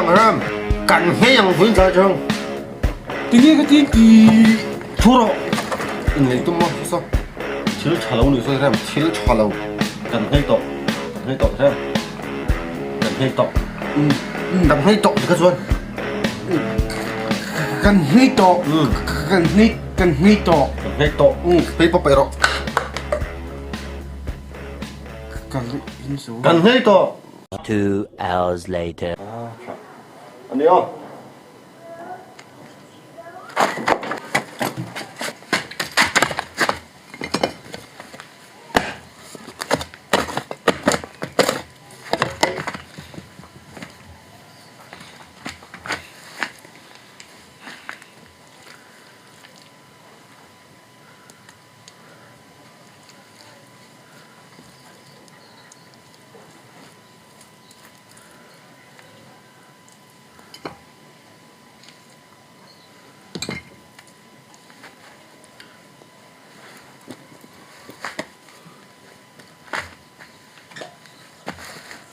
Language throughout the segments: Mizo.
Ram, kan nghei ang vawiin tlai atang. Tinge ka tin ti thu rawh. Innei tum maw saw thil tha lo ni saw Ram, thil tha lo kan nghei tawh, kan nghei tawh Ram, kan nghei tawh. Kan nghei tawh tikha chuan. Kan nghei tawh, kan nghei, kan nghei tawh. Kan nghei tawh, phei pawp paih rawh. Kan nghei tawh. 2 hours later. Ani aw.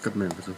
Kat mai ang ka chu.